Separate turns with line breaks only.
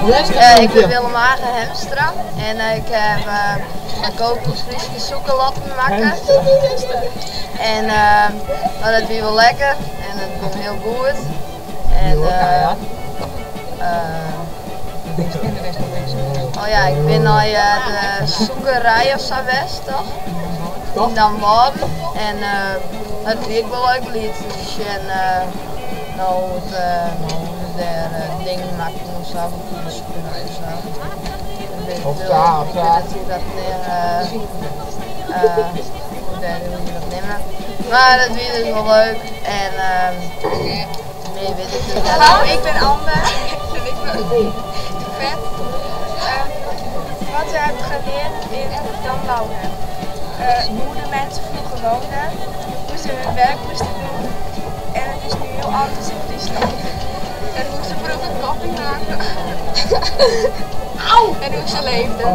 Ik bin Willem Age Hemstra en ik haw mei Koopmans Fryske sûkerlatten makke. En no dat wie wol lekker en it gong hiel goed. En oh ja, ik bin nei de sûkerrij of sa west toch? Yn Damwâlden en dat wie ek wol leuk liet te sjen no hoe't se dêr dingen makken of sa, fan de sûkerrij of sa. Ik wit net hoe dat hoe je dat neame. Mar dat wie dus wol leuk en mear wit ik dus net.
Hallo, ik bin Amber en ik bin Yvette. Wat we hebben geleerd in Damwâlde. Hoe de mensen vroeger woonden, hoe ze hun werk moesten doen en het is nu heel anders in Fryslân.
En hoe ze vroeger koffie maakten. En hoe ze leefden.